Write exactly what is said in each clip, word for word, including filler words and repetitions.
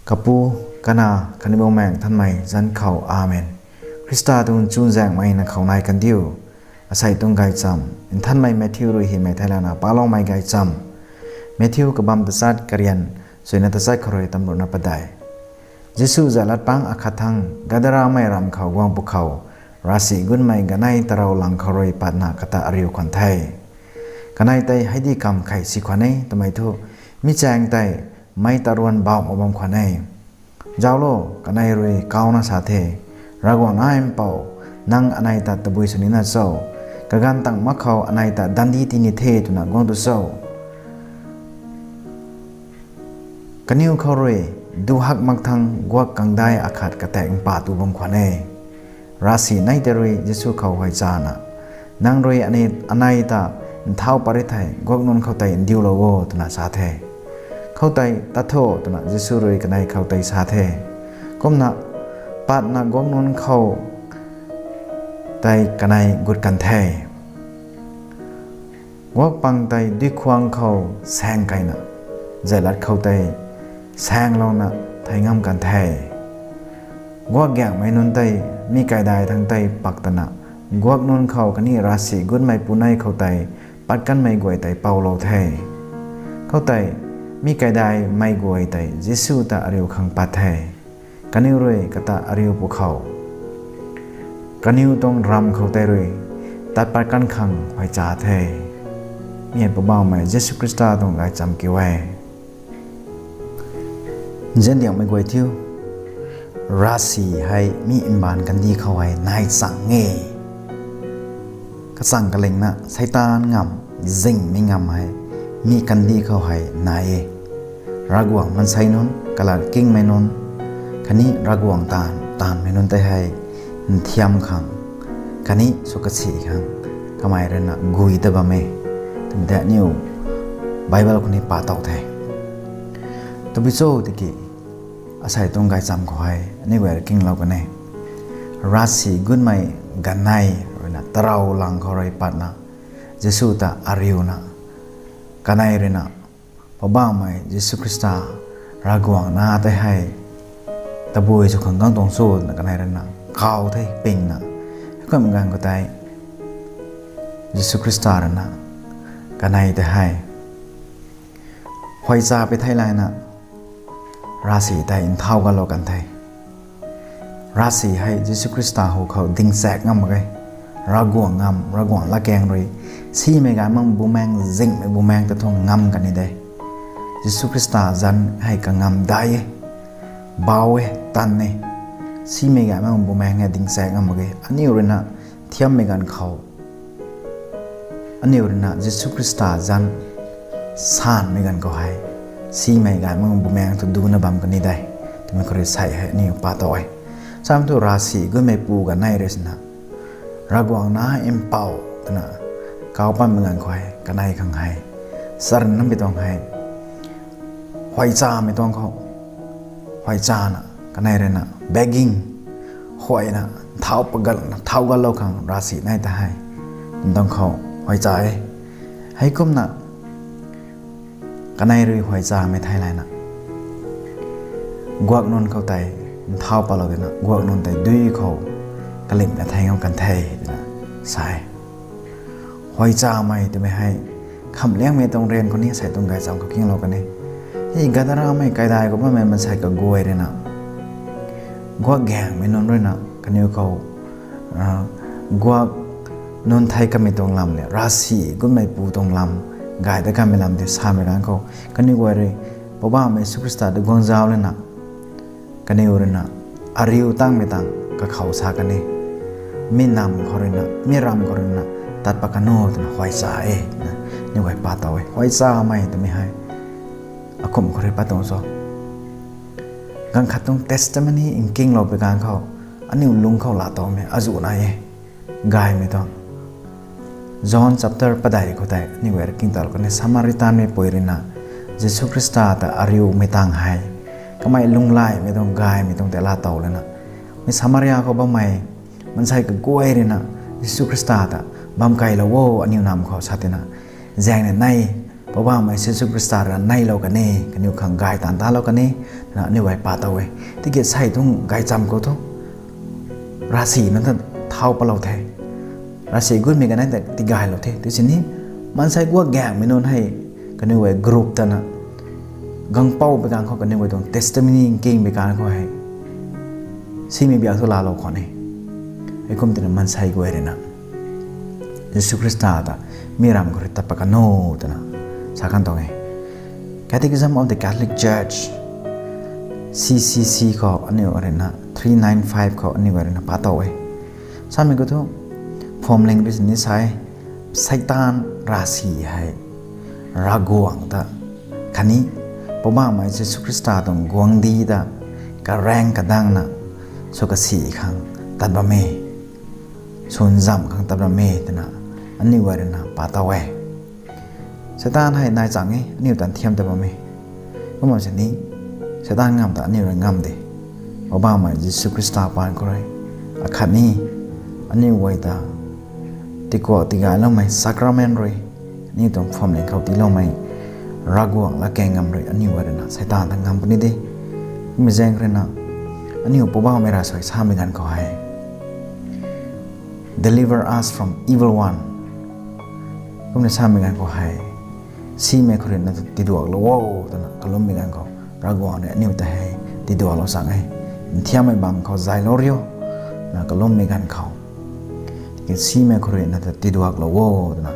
Kapu, Kanac khatni Bumaengh Nthanmei zanc khou, Amen. Khrista tuang chuzaenghmei na khou nai kandiu. Asei tuang gaychamv Nthanmei Matthew rui hymei thei lana paloumei gaychamv. Matthew kabamv tachat, karian suina tachat khou rui tamruhna padeih. Jisu zailat pang akhat thangc Gadaramei ramv khou guang pwkhou, ravsic gunmei ganei tarou lang khou rui patna kata ariu khwan the. Kanei tei heidi kamv khei si khwan e twmei thu, mi chaeng tei meic ta ruan bauh mak bam khwan e. Zauclo, kanei rui kauna sa the, Ravguangc Nac Mpouh, nang anei ta tabui sw nina cho? Kaganv tang mak khou anei ta dandi tii ni the twna guang tu cho? Kaniw khou rui duc hak mak thangc guak kangdai akhat katak mpa tu bam khwan e. Ravsic nai tei rui Jisu khou huaychana, Nang rui anei, anei ta nthau pat ri thei, guak nunc khou tei ndiulou o, twna sa the. Khoutei, Tat tho, twna Jisu rui kanei khou tei sa the. Kumna patna guak nunc khou tei kanei gut kan the. Guak pang tei duikhwang khou saeng keyna, zailat khou tei saenglouna thei ngam kan the. Guak gaenghmei nunc tei mi kaidai thangc tei pak tana, guak nunc khou khatni ravsic gunmei punei khou tei pat kanmei guay tei poulou the. Khoutei, mi kaidaimei guay tei Jisu ta ariu khang pat the. Kaniw rui kata ariu pwkhou, kaniw tuang ramv khou tei rui tat pat kan khang huaycha the. Mi hei Poubauhmei Jisu Khrista tuang gaychamv kiu e. Nziandiangmei guay thiu, ravsic hei mi mbaanv kandih khou hei nai chang e. Kachang kalingna Seitaan ngamv, zingmei ngamv hei mi kandih khou hei nai e. Ravguangc maansei nunc, kalat kingmei nunc, khatni Ravguangc taanv, taanvmei nunc tei hei nthiam khang, khatni sw kasi khang, kamei ruina gui ta bam e twmei tei aniu Bible khou ni pa tow the. Tabui cho tiki, asei tuang gaychamv khou hei aniu guay rui kinglou kan e. Ravsic gunmei ganei ruina tarou lang khou rui patna, Jisu ta ariuna, kanei ruina, Poubauhmei Jisu Khrista, Ravguangc Nac tei hei tabui sw khang guang tuang cho twna kanei ruina kau the pingna. Heikumhmei ganv khou tei, Jisu Khrista ruina kanei tei hei huaycha pui thei layna, ravsic tei nthau galou kan the. Ravsic hei Jisu Khrista hu khou dingchaek ngam mak ge. Ravguangc ngamv, Ravguangc latkaeng rui, simei gaymei Bumaengh, zingmei Bumaengh ta thu ngam kan ni de. Jisu Khrista zanc hei kangamv dai e, bau e, tan e. Simei gaymei Bumaengh hei dingchaek ngam mak ge. Aniu ruina thiammei ganv khou, aniu ruina Jisu Khrista zanc sanmei ganv khou hei, simei gaymei Bumaengh thu duna bam kan ni de twmei khou rui sei hei aniu pa tow e. Sam thu ravsic gunmeipu ganei rui sina, Ravguangc Nac Mpouh twna kau patmei ganv khou hei kanei khang hei, charynmei tuang hei, huaychamei tuang khou, huaychana, kanei ruina begging, huayna, nthau pagal, nthau galou khang ravsic nai ta hei, tuang khou huaycha e. Heikumna kanei rui huaychamei thei layna, guak nunc khou tei nthau patlou dina, guak nunc tei dui khou kalimna thei ngam kan the twna sa e. Huaychamei twmei hei, khamliangmei tuang rian khou ni asei tuang gaychamv khou kinglou kan e. Hei Gadaramei kaidai khou bammei maansei kaguay ruina, guak gaengmei nunc ruina kaniw khou, ah, guak nunc thei kamei tuang lam le ravsic gunmeipu tuang lam gay ta kamei lam tei samei ganv khou, kaniw guay rui Poubauhmei Jisu Khrista ta guang zauc lana, kaniw ruina ariu tangmei tang kakhou sa kan e. Mi nam khou ruina, mi ramv khou ruina tat pat kan o twna huaycha e twna aniu guay pa tow e. Huaychamei twmei hei akumh khou rui pat tuang cho? Ganv khat tuang testimony nkinglou pui ganv khou, aniu lungc khou laa towmei azuh nai e. Gaymei tuang, John chapter padeih khou tei aniu guay rui kingtau kan e. Samaritanmeipui ruina Jisu Khrista ta ariumei tang hei, kamei lunglaymei tuang, gaymei tuang tei laa tow lana, mi Samaria khou bammei maansei kaguay ruina Jisu Khrista ta bam keylou o aniu nam khou sa tina, zaeng ni nei Poubauhmei Jisu Khrista rui neilou kan e, kaniw khang gay taanv talou kan e, twna aniu guay pa tow e. Tiki sei tuang gaychamv khou thu ravsic na ta thau palou the. Ravsic gutmei kanei ta tigaylou the. Tiki sini maansei guay gaengmei nunc hei kaniw guay group tana gangpou pei ganv khou kaniw guay tuang testimony nking pei ganv khou hei simei biak thu laalou khwan e. Heikum twna maansei guay rui na Jisu Khrista ta mi ram khou rui tat pat kan o twna sa kan tuang e. Catechism of the Catholic Church, C C C khou aniu rui na three nine five khou aniu rui na pa tow e. Samei khou thu, phwamling rui sini sa e, Seitaan ravsic hei Ravguangc ta khatni Poubauhmei Jisu Khrista tuang guangcdic ta karaeng kadangna sw kasi khang tat bam e, swn zamh khang tat bam e twna aniu guay rui na pa tow e. Seitaan hei nai chang e, aniu ta nthiam ta bam e. Kumna sini Seitaan ngam ta aniu rui ngam de. Poubauhmei Jisu Khrista paan khou rui akhatni aniu guay ta tikuak tigayloumei sacrament rui, aniu tuang phwamling khou tiiloumei Ravguangc latkaeng ngam rui aniu guay rui na Seitaan ta ngam puni de. Kumna zaeng rui na aniu Poubauhmei ravsuai samei ganv khou hei, Deliver us from evil one. Kumna samei ganv khou hei, simei khou rui na tiduaklou o twna kalummei ganv khou Ravguangc rui aniu ta hei tiduaklou chang e. Nthiammei bam khou zaylou riu na kalummei ganv khou, tiki simei khou rui na ta tiduaklou o twna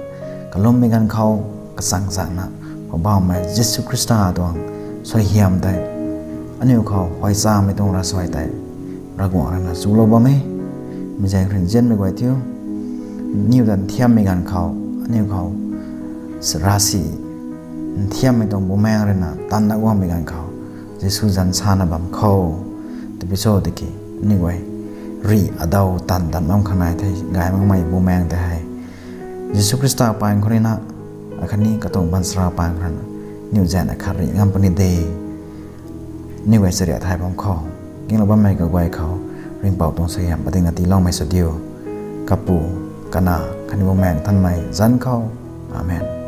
kalummei ganv khou kachang changna Poubauhmei Jisu Khrista tuang suaihiam tei aniu khou huaichamei tuang ravsuai tei Ravguangc rui na chulou bam e. Mi zaeng rui nzianmei guay thiu, aniu ta nthiammei ganv khou aniu khou ravsic nthiammei tuang Bumaengh rui na tanna guangmei ganv khou Jisu zanc sana bam khou, tabui cho tiki aniu guay rih adaw tan tan bam khang nai the. Gay makmei Bumaengh tei hei Jisu Khrista paan khou rui na akhatni katuang baanchara paan khou rui na aniu zaeng akhat rih ngam puni de. Aniu guay chariak thay bam khou, kinglou bammei kaguay khou Ringhpouc tuang suaihiam patingna tiiloumei sw diu. Kapu, Kanac khatni Bumaengh Nthanmei zanc khou. Amen.